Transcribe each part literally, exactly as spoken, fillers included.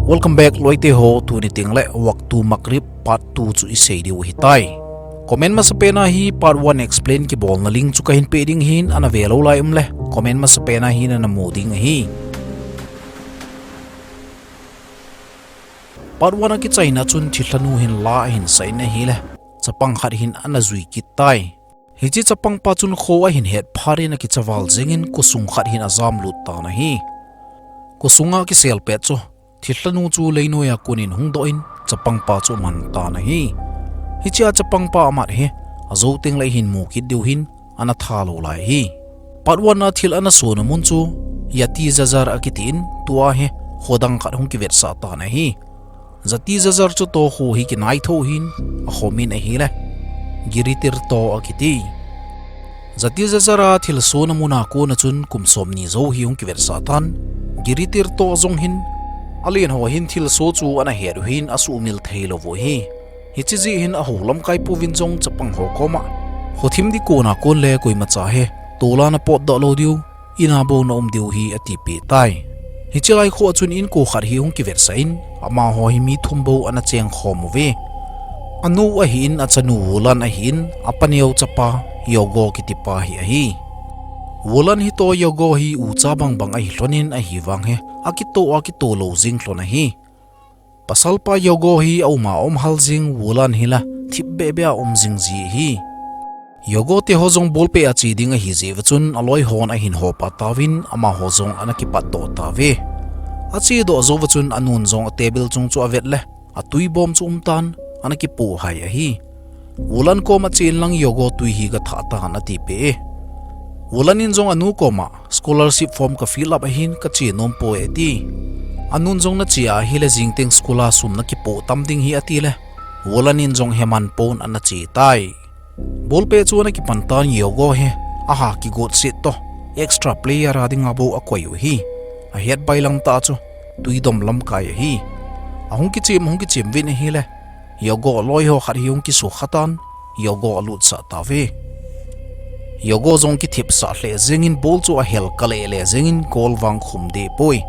Welcome back loite ho, tuni tengle Waqtu Maghrib part two chu isei diu ahitai. Comment masapen a hi part one explain kibolna link chu kahin pe ding ahin, ana ve lou lai um le comment masapen a hin ana mu ding ahi. Part one a kichaina chun thilhanu hin la ahin sa in ahile, chapang khat hin ana jui kit tai. Hiche chapangpa chun kho ahin het phat in akicha val jengin khosung khat hin ajam lut tan ahi. Khosunga kisel pet chu thilhanu chu leinoiya konin hung doh in chapangpa chu aman tan ahi. Hichea chapangpa amat hi ajou tengle ihin mu kit diu hin ana tha lou lai ahi. Part one a thil ana sona mun chu Yatizazar akitin, tua hi kho dang khat hung kivetsah tan ahi. Yatizazar chu toh kho hi kinai tho hin akho min ahile Giritirto akiti. Yatizazar a thilsona muna kona chun kum somni jou hi hung kivetsah tan. Giritirto jong hin alen ho hin thilso chu ana het u hin asuhmil thei lou u ahi. Hiche jeh hin ahou lamkai pouvin jong chapang ho koma, khothim ding kona kon le koimacha hi tola napotdoh lou diu, ina bou naum diu ahi, atipeh tai. Hiche lai khoa chun inko khat hi hung kivetsah in, amaho hi mi thum bou ana cheng khom uve. Anu ahin, achanu Vulan ahin, apaneo chapa Yogo kitipa hi ahi. Vulan hi toh Yogo hi ucha bangbang ahi lhonin ahivang hi akitoh a kitoh lou jing lhon ahi. Pasalpa Yogo hi auma aum hal jing, Vulan hi la thipbeh beh a um jing ji ahi. Yogo teho jong ball peh a che ding ahi jeh uva chun aloi hon ahin hopa tauvin amaho jong ana kipatdoh tauve. Achedoh jou uva chun anun jong a table chung chu avet le atui bom chu um tan, ana kipoh hai ahi. Vulan koma che inlang Yogo tui hi gathah tan atipeh e. Vulan in jong anu koma scholarship form ka fill up ahin kache nom poi ati. Anun jong nache ahile jingteng school a sum nakipoh tam ding ahi atile, Vulan in jong heman pon ana che tai. Ball peh chu ana kipan tan, Yogo hi aha kigot set toh extra player a dinga bou akoi u ahi. Ahet bailam tah chu tui dom lamkai ahi. Ahung kichem, ahung kichem uvin ahile Yogo loi ho khat hi hung kisukha tan, Yogo alutsah tauve. Yogo jong kithipsah lheh jengin ball chu ahel kalele jengin goal vang khum deh poi.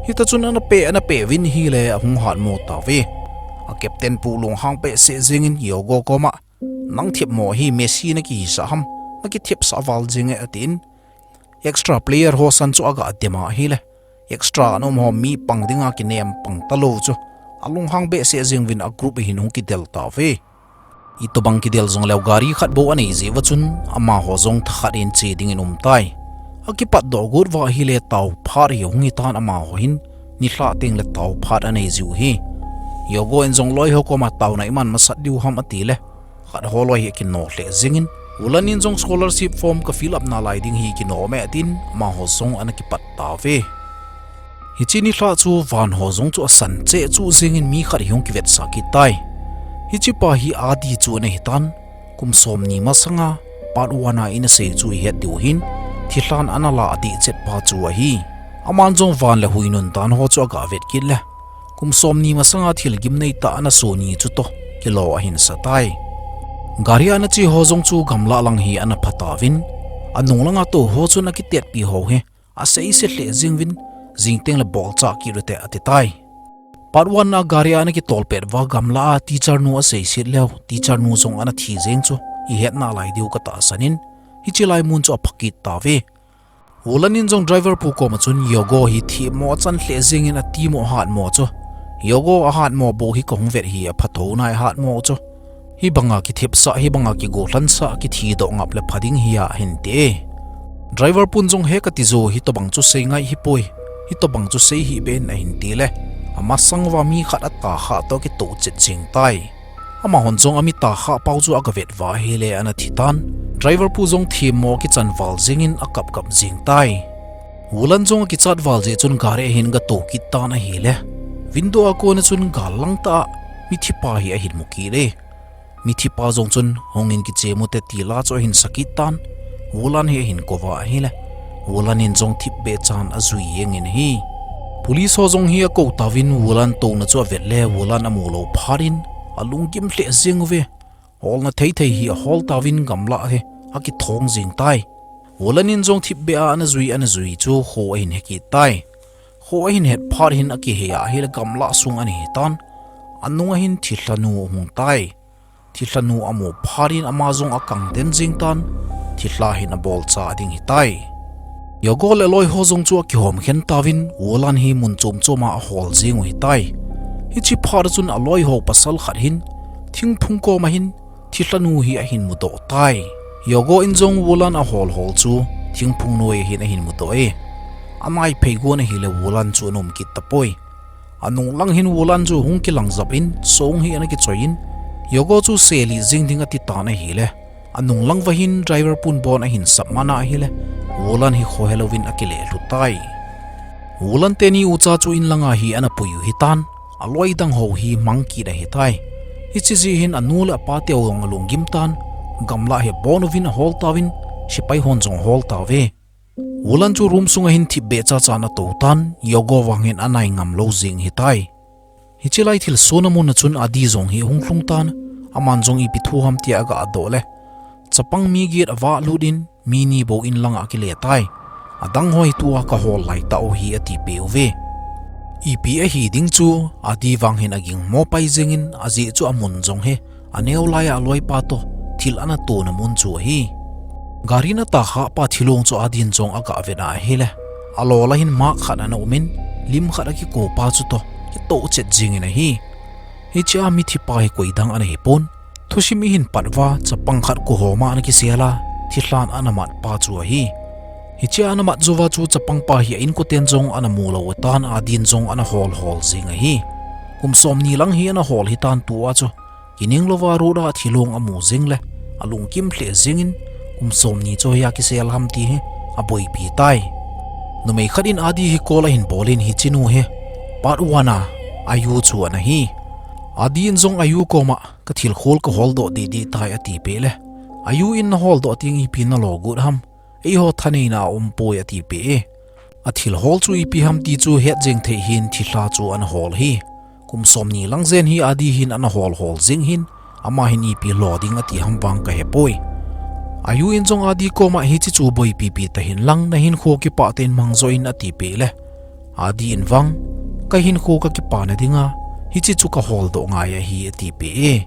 Hita chun ana peh, ana peh uvin ahile ahung hatmo tauve. A captain pu lunghang behseh jengin Yogo koma, nang thipmo hi Messi nakihisah ham, nakithipsah val jeng e atin. Extra player ho san chu aga dem ahile, extra a um ho mi pang dinga kinem pang talou chu alunghang behseh jeng uvin a group ahin hung kidel tauve. Itobang kidel jongleu gari khat bou anei jeh uva chun amaho jong thakhat in che dingin um tai. Akipatdoh got uva ahile tao phat hi hung hitan, amaho hin nilhah tengle tao phat anei jiu ahi. Yogo in jong loi ho koma taona iman masat diu ham atile, khat ho loi hi akino lheh jengin, Vulan in jong scholarship form ka fill up nalai ding ahi, kinom e atin, amaho jong ana kipat tauve. Hiche nilhah chu van ho jong chu asan cheh chu jengin mi khat hi hung kivetsah kit tai. Hichepa hi Adi chu ana hitan, kum somni masanga part one a ina sei chu ihet diu ahin, thilhan ana lah dehchet pa chu ahi. Aman jong van le hui nundan ho chu aga vet kit le, kum somni masanga thil gimnei tah ana so ni chu toh kilo ahin sa tai. Gari a ana che ho jong chu gamlah lang hi ana phatauvin, anung langa tou ho chun akitetpi ho hi aseiset lheh jeng uvin, jingteng le bolchah kit ute ati tai. Part one a gari a ana kitol pet uva gamlah a teacher nu aseiset leu, teacher nu jong ana thi jeng chu ihet nalai diu katahsan in, hiche lai mun chu apha kit tauve. Vulan in jong driver pu koma chun Yogo hi themmo achan lheh jengin atimo hatmo chu, Yogo ahatmo bou hi kahung vet hi apha thou nai, hatmo chu hibanga kithipsah, hibanga kigollhansah, kithi doh ngap le pha ding ahi ahin ti e. Driver pun jong he kati jo, hitobang chu sei ngai hipoi, hitobang chu sei hih beh in ahin ti le, amasang uva mi khat atakhah toh akitoh chet jeng tai. Amahon jong ami takhah pau chu aga vet uva ahile ana thi tan. Driver pu jong themmo akichan val jengin akap kap jeng tai. Vulan jong akichat val jeh chun gari ahin gatou kit tan ahile, window a kona chun gal lang tah a mithi pa hi ahin mu kit e. Mithi pa jong chun hungin kichem ute ti la chu ahin sa kit tan. Vulan hi ahin kou uva ahile, Vulan in jong thipbeh chan ajui jengin ahi. Police ho jong hi akou tauvin Vulan touna chu avet le, Vulan amu lou phat in alunggim lheh jeng uve. Holna thei thei hi ahol tauvin gamlah hi akithong jeng tai. Vulan in jong thipbeh a ana jui, ana jui chu kho ahin he kit tai. Kho ahin het phat hin akihei a ahile gamlah sung ana hitan. Anung ahin thilha nu ahung tai. Thilha nu amu phat in ama jong akang den jing tan, thilha hin abolcha ding hitai. Yogo le aloi ho jong chu akihom khen tauvin, Wulan hi mun chom chom a ahol jing u hitai. Hiche phat a chun aloi ho pasal khat hin, thingphung kom a hin, thilha nu hi ahin mudoh tai. Yogo in jong Wulan ahol hol chu, thingphung noi a hin ahin mudoh e. Anai phei gon ahile Wulan chu ana um kit tapoi. Anung lang hin Wulan chu hung kilang jap in, song hi ana kichoi in, Yogo chu seli jing ding ati tan ahile. Anung lang va hin driver pun bon ahin sap man ahile. Wulan hi kho helouvin akile lhu tai. Wulan teni ucha chu in lang a hi ana pui u hitan, aloi dang ho hi mang kit ahitai. Hiche jeh hin anu le apa teu jong alung gim tan, gamlah hi abon uvin ahol tauvin, sepai hon jong ahol tauve. Wulan chu room sung a hin thipbeh cha cha ana to tan, Yogo vang hin anai ngam lou jing hitai. Hiche lai thilsoh na mun a chun Adi jong hi ahung lhung tan, aman jong ipi thu ham tia aga doh le. Chapang mi get ava lut in, mi ni bou in lang a akile tai. Adang ho hi tua kahol lai tau hi ati peh uve. Ipi ahi ding chu, Adi vang hin aging mo pai jing in, ajeh chu amun jong hi. Aneo lai a aloipa toh, thil ana tona mun chu ahi. Gari in ata kha pa thilong chu Adi in jong aga vet a ahile. Alol a hin mak khat ana um in, lim khat akiko pa chu toh, kitoh chet jing in ahi. Hiche a mithi pa hi koi dang ana hi pon. Thusim ihin pat uva, chapang khat kho ho ma ana kisel a, thilha ana mat pa chu ahi. Hiche a ana mat jou va chu chapang pa hi a inkoten jong ana mu lou tan Adi in jong ana hol hol jing ahi. Kum som ni lang hi ana hol hitan tua chu. Kining louva road a thilong amu jing le, alungkim lheh jing in, kum som ni chu hoiya kisel ham ti hi, aboipi tai. Numei khat in Adi hi call ahin bol in hiche nu hi, part one a, Ayu chu ana hi. Adi in jong Ayu koma, ka thil khol kahol doh didi tai ati peh le. Ayu in nahol doh teng ipi nalo got ham. Eiho thaneina aum poi ati peh e. Athil hol chu ipi ham ti chu het jeng thei hin thilha chu ana hol hi. Kum som ni lang jen hi Adi hin ana hol hol jing hin, ama hin ipi lo ding ati ham vang kahe poi. Ayu in jong Adi koma hiche chu boipi pi ta hin lang nahinkho kipah tah in mang jo in ati peh le. Adi in vang, kahinkho kakipah na dinga, hiche chu kahol doh ngai ahi ati peh e.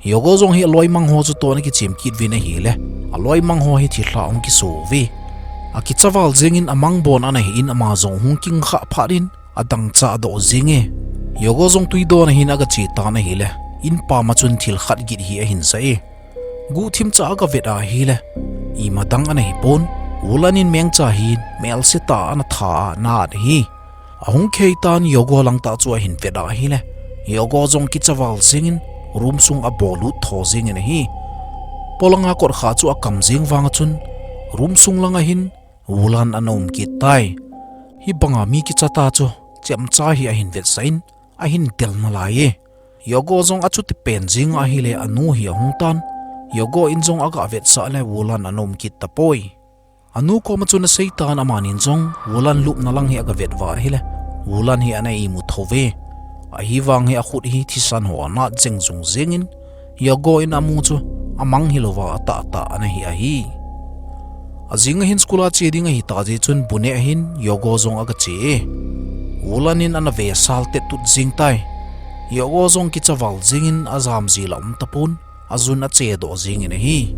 Yogo jong hi aloi mang ho chu toh ana kichem kit uvin ahile, aloi mang ho hi thilha ahung kiso uve. Akicha val jeng in amang bon ana hi in ama jong hung kingkhah phat in adang cha adoh jing e. Yogo jong tui don a hin aga che tan ahile, in pam a chun thil khat git hi ahin sa e. Guhthim cha aga vet a ahile, ima dang ana hi pon, Wulan in mengcha hin melse tah a ana tha a ana at ahi. Ahung khei tan Yogo lang tah chu ahin vet a ahile. Yogo jong kicha val jeng in room sung abol lut tho jeng in ahi. Polang a kot kha chu akam jeng vang a chun room sung lang a hin Wulan ana um kit tai. Hibanga mi kicha tah chu chemcha hi ahin vetsah in ahin del nalai e. Yogo jong achuti pen jeng a ahile anu hi ahung tan. Yogo in jong aga vetsah le Wulan ana um kit tapoi. Anu koma chun asei tan amanin jong, Wulan lupna lang hi aga vet uva ahile, Wulan hi ana imu tho uve. Ahivang hi akhut hi thisan ho anat jeng jung jeng in, Yogo in amu chu, amang hilouva atah tah ana hi ahi. Ajing a hin school a che ding ahi tah jeh chun bu neh a hin Yogo jong aga che e. Wulan in ana ve sal tet tut jeng tai. Yogo jong kicha val jeng in ajam jil a um tapon. Ajun ache doh jeng in ahi.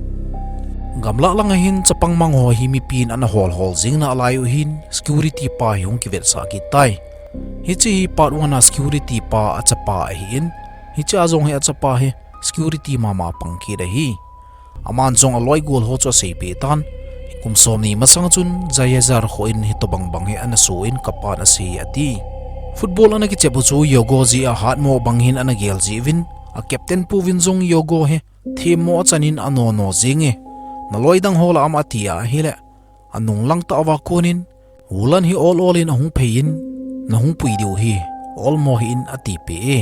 Gamlah lang a hin chapang mang ho hi mipi in ana hol hol jeng nalai u hin security pa hi hung kivetsah kit tai. Hiche hi part one a security pa achapa ahi in, hiche a jong hi achapa hi security mama pang kit ahi. Aman jong aloi gol ho chu asei peh tan. Kum som ni masang chun Jayejar kho in hitobang bang hi ana so in kapan asei ati. Football ana kichep u chu Yogo jeh a hatmo bang hin ana gel jeh uvin, a captain pu vin jong Yogo hi themmo achan in anono jeng e. Naloi dang ho la am ati a ahile. Anung lang tah uva kon in, Wulan hi ol ol in ahung phei in, nahung pui diu hi, olmo hih in ati peh e.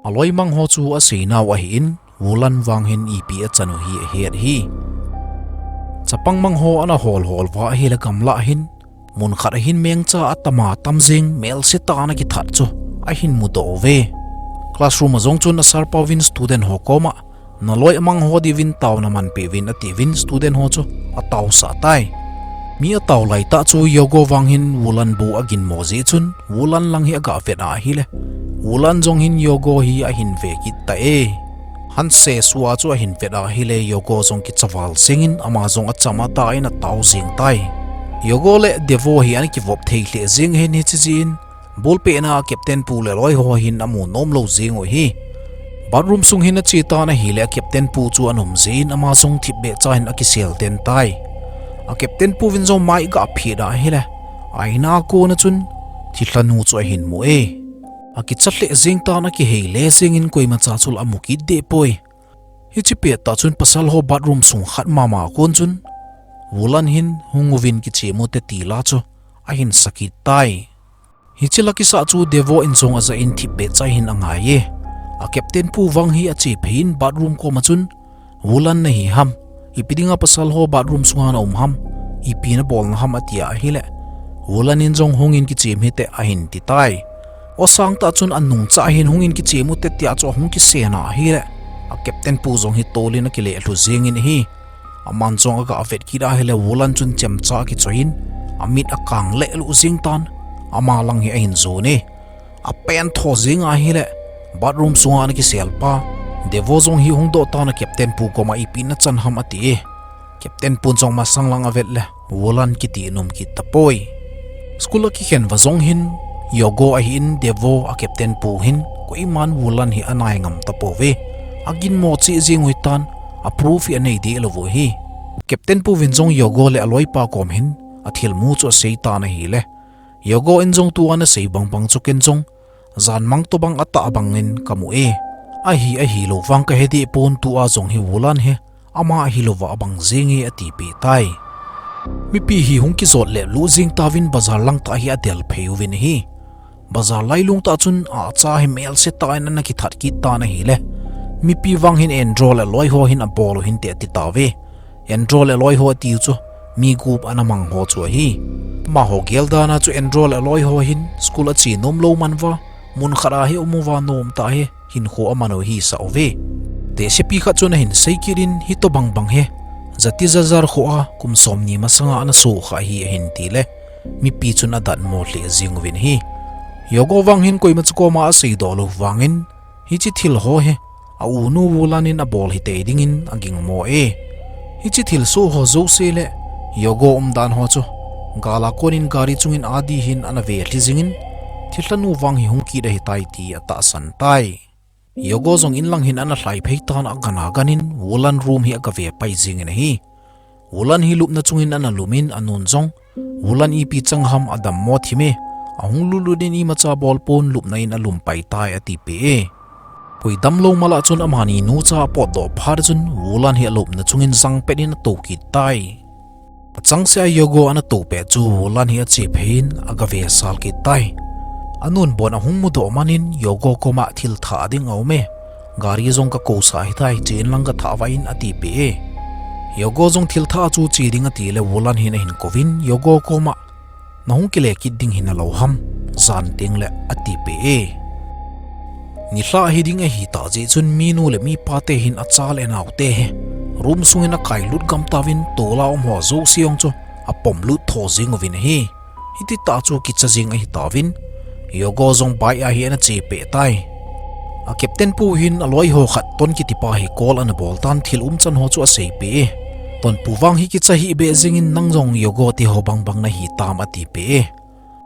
Aloi mang ho chu asei nau ahi in, Wulan vang hin ipi achan u hi ahet hi. Chapang mang ho ana hol hol uva ahile gamlah hin, mun khat a hin mengcha atama tam jeng melse tah ana kithat chu ahin mudoh uve. Classroom a jong chun a sir pa vin student ho koma, naloi amang ho diuvin taona manpeh uvin ati uvin student ho chu ataosah tai. Mi atao laitah chu Yogo vang hin Wulan bou aginmo jeh chun Wulan lang hi aga vet ahile, Wulan jong hin Yogo hi ahin ve kit tai. Hanse sua chu ahin vet ahile, Yogo jong kicha val jengin ama jong achama tah in atao jeng tai. Yogo le Devo hi ana kivop thei lheh jeng hin hiche jeh in, ballpehna a captain pu le aloiho hin amu nomlou jeng u ahi. Bathroom sung hin ache tan ahile, a captain pu chu ana um jeh in ama jong thipbeh cha hin akisel den tai. A captain pu vin jong mai aga phet ahile, aina a kona chun thilhanu chu ahin mu e. Akicha lheh jeng tan, akihei le jengin koimacha chu la amu kit deh poi. Hiche pettah chun pasalho bathroom sung khat mama a kon chun Wulan hin hung uvin kichem u te ti la chu ahin sa kit tai. Hiche la kisah chu Devo in jong ajah in thipbeh cha hin angai e. A captain pu vang hi ache phei in bathroom koma chun, Wulan nahi ham? Ipi dinga pasalho bathroom sunga na um ham? Ipi nabol na ham? Atia ahile, Wulan in jong hungin kichem hite ahin ti tai. Aw sangtah chun anungcha hin hungin kichem u te tia chu ahung kisen ahile, a captain pu jong hi tolin akile lhu jengin ahi. Aman jong aga vet kit ahile, Wulan chun chemcha akichoi in, amit akang leh lhu jeng tan, ama lang hi ahin jon e. Apen tho jeng ahile, bathroom sunga ana kisel pa Devo jong hi hung doh tan, a captain pu koma ipi nachan ham ati e. Captain pun jong masang lang avet le, Wulan kiti nom kit tapoi. School akikhen uva jong hin, Yogo ahin Devo, a captain pu hin koiman Wulan hi anai ngam tapouve. Aginmo cheh jeng u ahitan, a proof hi anei deh lou u ahi. Captain pu vin jong Yogo le aloipa kom hin athilmu chu asei tan ahile, Yogo in jong tua nasei bangbang chu ken jong jan mang tobang atah bangin kamu e. Ahi ahilou vang kahe deh pon, tua jong hi Wulan hi ama ahilouva abang jeng e atipeh tai. Mipi hi hung kijot lheh lhu jeng tauvin bazar langtah hi adel phei uvin ahi. Bazar lailung tah chun acha hi melse tah in ana kithat kit tan ahile, mipi vang hin Andrew le aloiho hin abol u hinte ati tauve. Andrew le aloiho ati u chu mi gup ana mang ho chu ahi. Amaho gel dan a chu Andrew le aloiho hin school ache nomlou man uva, mun khat a hi um uva nomtah hi hinkho aman u ahisah uve. Tehsepi khat chun ahin sei kit in, hitobang bang hi Jatijajar kho a kum somni masanga ana sohkha ahi ahin tile, mipi chun adatmo lheh jeng uvin ahi. Yogo vang hin koimacha koma aseidoh lou vangin, hiche thil ho hi a unu Wulan in abol hitei dingin agingmo e. Hiche thilsoh ho jouse le Yogo umdan ho chu gal a konin gari chungin adih hin ana velhi jingin, thilhanu vang hi hung kit ahitai ti atahsan tai. Yogo jong inlang hin ana lhai phei tan, agan aganin Wulan room hi agave pai jingin ahi. Wulan hi lupna chungin ana lumin, anun jong, Wulan ipi chang ham, adammo thim e, ahung lutlut in imacha bol pon, lupna in alum pai tai atipeh e. Koi damlou mala chun amani nucha apotdoh phat chun Wulan hi alupna chungin jangpet in atou kit tai. Achangseh a Yogo ana toupet chu Wulan hi ache phei in agave sal kit tai. Anun bon ahung mudoh manin Yogo koma thil thah ding aum e. Gari jong kakousah ahitai, che inlang kathah vah in atipeh e. Yogo jong thil thah chu che ding atile Wulan hin ahin kouvin Yogo koma, nahung kile kit ding hinalou ham, jan tengle atipeh e. Nilhah hiding ahitah jeh chun minu le mipa te hin acha le anao te hi room sungin akailut gam tauvin, tola umho jouse jong chu apomlut tho jeng uvin ahi. Hititah chu kicha jeng ahitauvin, Yogo jong bike a hi ana chepeh tai. A captain pu hin aloiho khat Ton kitipa hi call ana bol tan, thil umchan ho chu aseipeh e. Tonpu vang hi kicha hihbeh jengin, nang jong Yogo teho bangbang nahitam atipeh e.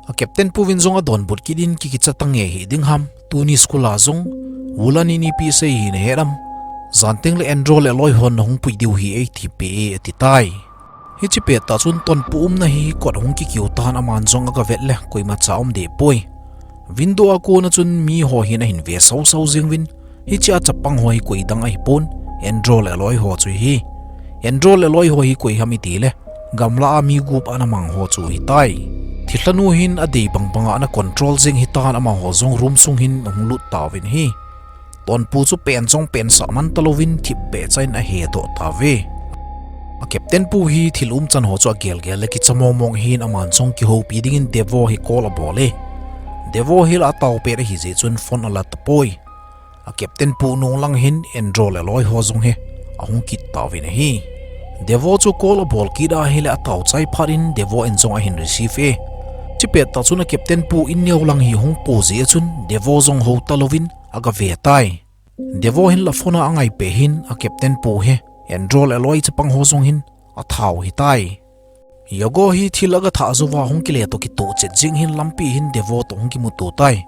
A captain pu vin jong adonbut kit in, kikicha tange hiding ham, tuni school a jong Wulan in ipi asei hi nahet am? Jan tengle Andrew le aloihon nahung pui diu hi eitipeh e atitai. Hiche pettah chun Tonpu umna hi kot hung kikiu tan, aman jong agavet le koimacha um dehpoi. Window a kona chun miho hin ahin ve sausau jeng uvin, hichea chapang ho hi koidang ahipon, Andrew le aloiho chu ahi. Andrew le aloiho hi koi ham itile, gamlah a mi gup ana mang ho chu ahitai. Thilhanu hin adei bangbanga ana control jeng hitan, amaho jong room sung hin ahung lut tauvin ahi. Tonpu chu pen jong pensah man talouvin thipbeh cha in ahedoh tauve. A captain pu hi thil umchan ho chu agelgel le kicha mongmong ahin, aman jong kihoupi dingin Devo hi call abol e. Devo hi la ataopet ahijeh chun phone ala tapoi. A captain pu nunglang hin Andrew le aloiho jong hi ahung kit tauvin ahi. Devo chu call abol kit ahile atao chai phat in Devo in jong ahin receive e. Chipet tah chun a captain pu in neo lang hi hung po jeh a chun Devo jong hou talouvin aga ve tai. Devo hin la phone a angai peh hin a captain pu hi Andro le aloi chapang ho jong hin atha u hitai. Yogo hi thil aga thah jouva hung kile toh kitoh chet jing hin lampi hin Devo toh hung kimuto tai.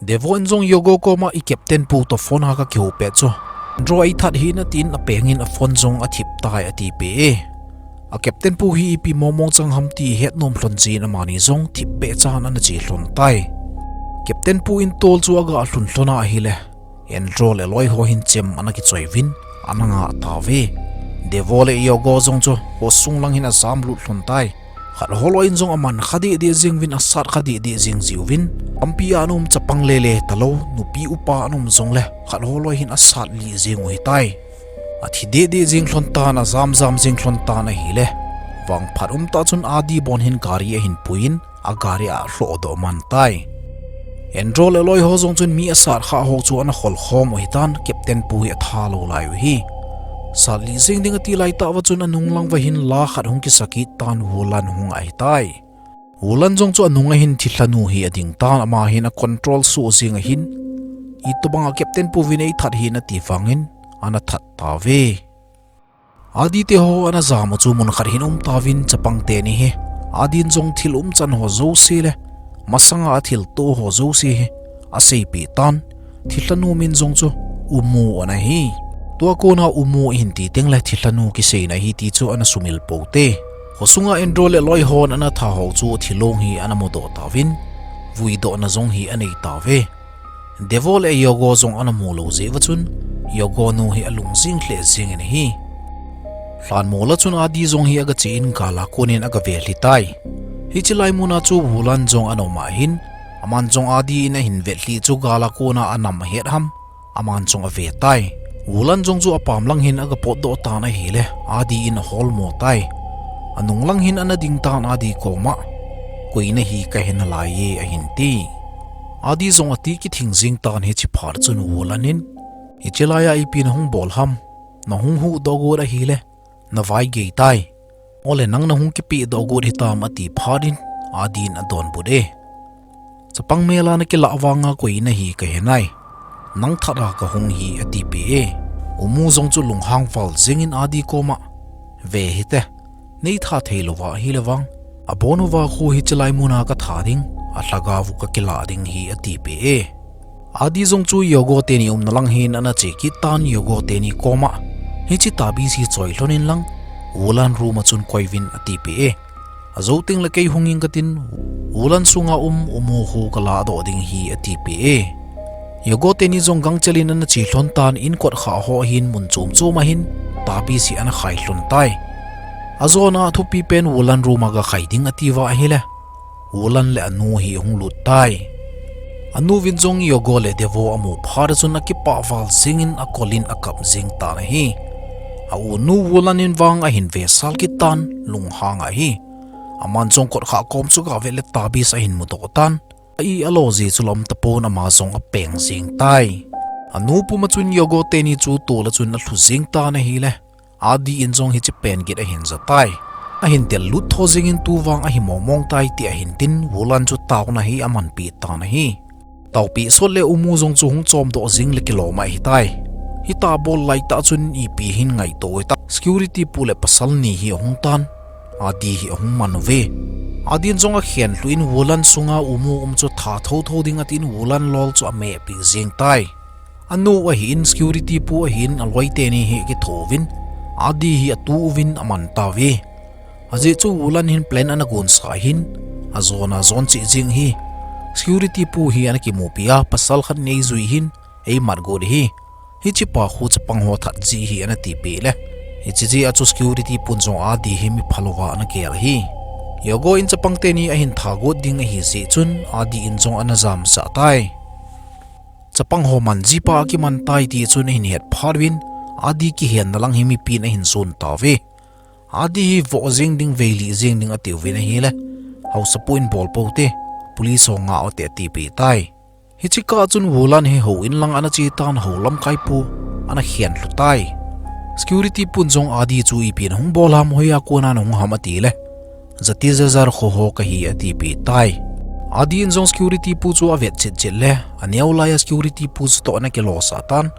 Devo in jong Yogo koma i captain pu toh phone a ka kihou pet chu Andro ei that hih in atin apeng in a phone jong athip tai ati peh e. A captain pu hi ipi mongmong chang ham ti het nom lhon jin amani jong thip peh chan ana che lhon tai. Captain pu in tol chu aga lhun lhon ahile Andro le aloi ho hin chem ana kichoi uvin ana ngah tauve. Devo le Yogo jong chu khosung lang hin ajam lut lhon tai. Khat holoi in jong aman kha deh deh jeng uvin asat kha deh deh jeng jiuvin. Lampi a ana um chapang lele talou, nupi upa ana um jongle khat holoi hin asat lih jeng u hitai. Athi deh deh jeng lhon tan ajam jam jeng lhon tan ahile. Vangphat um tah chun Adi bon hin gari ahin pui in a gari a lhoh doh man tai. Andro le aloi ho jong chun mi asat kha ho chu ana khol khom u hitan captain pu hi atha lou lai u hi. Sat lih jeng ding ati lai tah uva chun anung lang uva hin la khat hung kisa kit tan Wulan hung ahitai. Wulan jong chu anung a hin thilha nu hi ading tan ama hin a control soh jeng ahin. Itobang a captain pu vin ei that hih in ati vangin ana that tauve. Adi te ho ana jam u chu mun khat hin um tauvin chapang teni hi Adin jong thil umchan ho jouse le masanga athil toh ho jouse hi aseipeh tan. Thilha nu min jong chu Umu ana hi. Tua kona Umu ihin ti teng le thilha nu kiseina hi ti chu ana sumil pou te. Khosunga Andro le aloi hon ana that ho chu thilong hi ana mudoh tauvin vuidohna jong hi anei tauve. Devo le Yogo jong ana mu lou jeh uva chun Yogo nu hi alung jing lheh jeng in ahi. Lhanmol a chun Adi jong hi aga che in gal a kon in aga velhi tai. Hiche lai mun a chu Wulan jong ana um ahin, aman jong Adi in ahin velhi chu gal a kon a anam ahet ham, aman jong ave tai. Wulan jong chu apam lang hin aga potdoh tan ahile, Adi in ahol mo tai. Anung lang hin ana ding tan Adi koma, koi nahi kahe nalai e ahin ti. Adi jong ati kithing jing tan hiche phat chun Wulan in, hiche lai a ipi nahung bol ham, nahung huhdoh got ahile, navai gei tai. Ole nang nahung kipehdoh got hitam ati phat in, Adi in adonbut e. Chapang mel a nakilah vanga koi nahi kahe nai. Nang that a kahung hi atipeh e. Umu jong chu lunghang val jeng in Adi koma, ve hite. Nei that thei louva ahile vang, abon uva khu hiche lai mun a katha ding, alhagao u kakilah ding hi atipeh e. Adi jong chu Yogo teni umna lang hin ana che kit tan Yogo teni koma, hiche Tabis hi choi lhon in lang, Wulan room a chun koi uvin atipeh e. Ajou teng le kei hung ing katin, Wulan sunga um Umu khu kalahdoh ding hi atipeh e. Yogo teni jong gangchel in ana che lhon tan in kot kha ho ahin mun chom chom ahin, Tabis hi ana khai lhon tai. Ajona athupi pen Wulan room a gakhai ding ati uva ahile, Wulan le anu hi ahung lut tai. Anu vin jong Yogo le Devo amu phat a chun akipah val jeng in akol in akap jeng tan ahi. A unu Wulan in vang ahin vesal kit tan lunghang ahi. Aman jong kot kha kom chu gavet le Tabis ahin mudoh tan. A-i alo ji chu lom tapon ama jong apeng jeng tai. Anu puma chun Yogo teni chu tol a chun alhu jeng tan ahile, Adi in jong hiche pen git ahin ja tai. Ahin del lut tho jeng in tu vang ahi mong mong tai ti ahin tin Wulan chu taona hi amanpeh tan ahi. Taopeh sot le Umu jong chu hung chomdoh jeng le kilom ahitai. Hitia bol lai tah chun ipi hin ngaito u hitam. Security pu le pasal ni hi ahung tan. Adi hi ahung man uve. Adin jong akhen lhu in Wulan sunga Umu um chu that thotho ding atin Wulan lol chu amehpeh jeng tai. Anu ahin security pu ahin aloi teni hi akitho uvin, Adi hi atu uvin aman tauve. Ajeh chu Wulan hin plan ana gon sah ahin, ajona jon cheh jeng hi. Security pu hi ana kimupi a, pasal khat nei jui hin, eimat got hi. Hichepa khu chapang ho that ji hi ana tipeh le, hiche jeh a chu security pun jong Adi hi mi phalouva ana gel hi. Yogo in chapang teni ahin that got ding ahi jeh chun Adi in jong ana jamsah tai. Chapang ho man jipa akiman tai ti chun ahin het phat uvin, Adi kihenna lang hi mipin ahin jon tauve. Adi hi voh jeng ding, veilih jeng ding atiuvin ahile, haosapu in bol pou te, police ho ngah ute atipeh tai. Hiche kah chun Wulan hi houin lang ana che tan, hou lamkai pu ana khen lhu tai. Security pun jong Adi chu ipi nahung bol ham, hoiya kona nahung ham ati le, Jatijajar kho ho kahi atipeh tai. Adi in jong security pu chu avet chetchet le, aneo laiya security pu chu toh ana kilosah tan.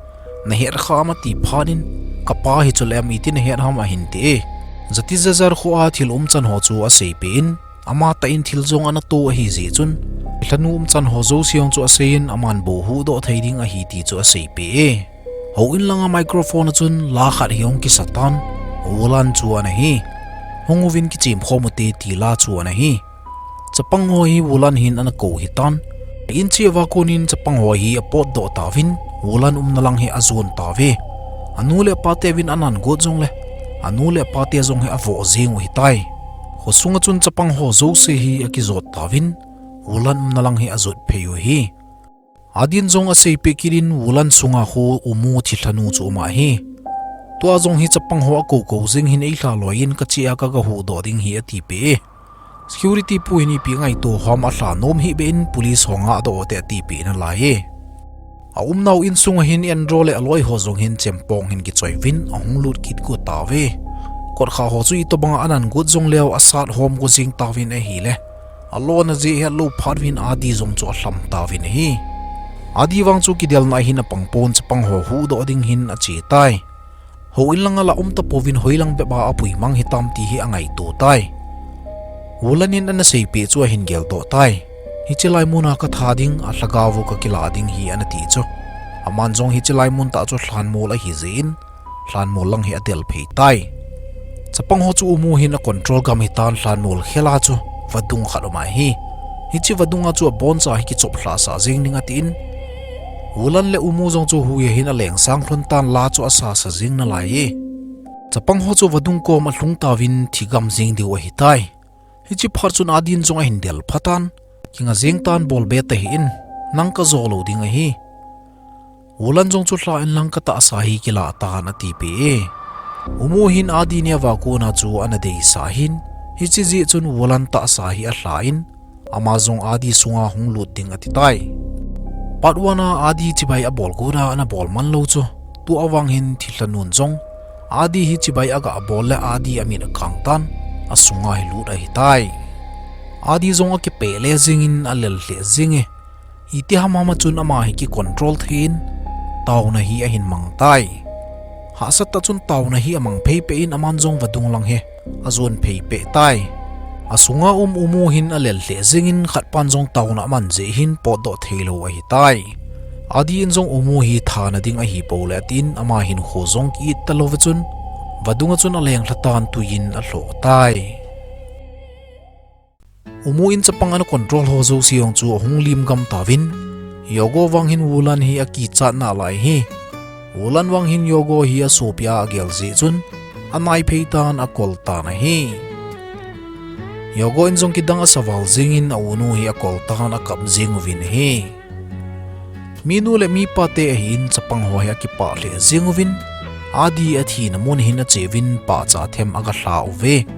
Nahet kha ham ati phat in, kapa hi chule iti nahet ham ahin ti e. Jatijajar kho a thil umchan ho chu aseipeh in, amatah in thil jong ana to ahi jeh chun, lhanu umchan ho jouse jong chu asei in, aman bou huhdoh thei ding ahi ti chu aseipeh e. Houin langa microphone a chun la khat hi hung kisa tan, Wulan chu ana hi. Hung uvin kichim khom ute ti la chu ana hi. Chapang ho hi Wulan hin ana kou hitan. Inche uva konin chapang ho hi apotdoh tauvin, Wulan umna lang hi ajon tauve. Anu le apate uvin anan got jongle, anu le apate jong hi avoh jeng u hitai. Khosunga chun chapang ho jouse hi akijot tauvin, Wulan umna lang hi ajot phei u hi. Adin jong aseipeh kit in, Wulan sunga khu Umu thilhanu chu um ahi. Tua jong hi chapang ho akoukou jeng hin eilha loi in kache a kaga huhdoh ding hi atipeh e. Security pu hin ipi ngaito ham alha nom hih beh in police ho ngahdoh ute atipeh nalai e. Aumnau insunga hin Andrew le aloi ho jong hin chempong hin kichoi uvin ahung lut kit go tauve. Kotkha ho chu itobanga anan got jongleu asat hom go jeng tauvin ahile, alona jeh hetlou phat uvin Adi jong chu alham tauvin ahi. Adi vang chu kidelna ahin apang pon, chapang ho huhdoh ding hin ache tai. Houin langa la um tapouvin hoilang bep a apuimang hitam ti hi angaito tai. Wulan in ana seipeh chu ahin geldoh tai. Hiche lai muna katha ding, alhagao u kakilah ding hi ana ti chu. Aman jong hiche lai mun tah chu lhanmol ahi jeh in, lhanmol lang hi adel phei tai. Chapang ho chu Umu hin acontrol gam hitan, lhanmol khela chu vadung khat um ahi. Hiche vadunga chu aboncha hi kichoplhah sah jeng ding atin, Wulan le Umu jong chu huiya hin alengsang lhon tan, la chu asasa jeng nalai e. Chapang ho chu vadung kom alhung tauvin thigam jeng diu ahitai. Hiche phat chun Adin jong ahin del phatan, kinga jeng tan, bolbe tahih in, nang kajo lou ding ahi. Wulan jong chu lha inlang katahsa hi kilah tan atipeh e. Umu hin Adi neo a kona chu ana deisah hin, hiche jeh chun Wulan tahsa hi alha in, ama jong Adi sunga hung lut ding ati tai. Part one a Adi chibai abol got a ana bol man lou chu, tua vang hin thilhanun jong Adi hi chibai aga bol le Adi amit akang tan, asunga hi lut ahitai. Adi jong akipeh le jeng in alel lheh jeng e. Iti hamham a chun ama hi kicontrol thei in, taona hi ahin mang tai. Hahsat tah chun taona hi amang phei peh in, aman jong vadung lang hi ajon phei peh tai. Asunga um Umu hin alel lheh jeng in, khatpan jong taona aman jeh hin potdoh thei lou ahitai. Adi in jong Umu hi thana ding ahipou le atin, ama hinkho jong ki-it talou va chun, vadung a chun alenglha tan, tui in alhoh tai. Umu in chapang ana control ho jouse jong chu ahung lim gam tauvin, Yogo vang hin Wulan hi akichat nalai hi. Wulan vang hin Yogo hi asopi a agel jeh chun, anai phei tan, akol tan ahi. Yogo in jong kidang asa val jeng in, aunu hi akol tan, akap jeng uvin ahi. Minu le mipa te ahin, chapang ho hi akipah lheh jeng uvin, Adi athina mun hin ache uvin, pahcha them aga lha uve.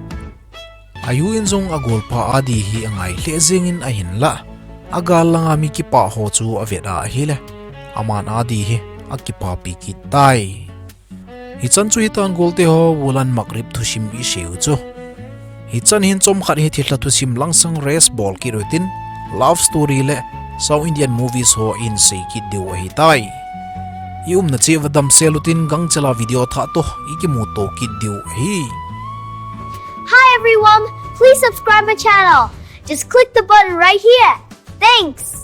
Ayu in jong agolpa Adi hi angai lheh jeng in, ahinlah agal langa mi kipah ho chu avet a ahile, aman Adi hi akipapi kit tai. Hichan chu hitan golte ho, Wulan Magrib thusim isei u chu. Hichan hin chomkhat hi thilha thusim langsang rest bol kit utin, love story le South Indian movies ho isei kit diu ahitai. I umna cheh uva damsel utin, gangchel a video thah toh ikimuto kit diu ahi. Hi everyone, please subscribe my channel. Just click the button right here. Thanks.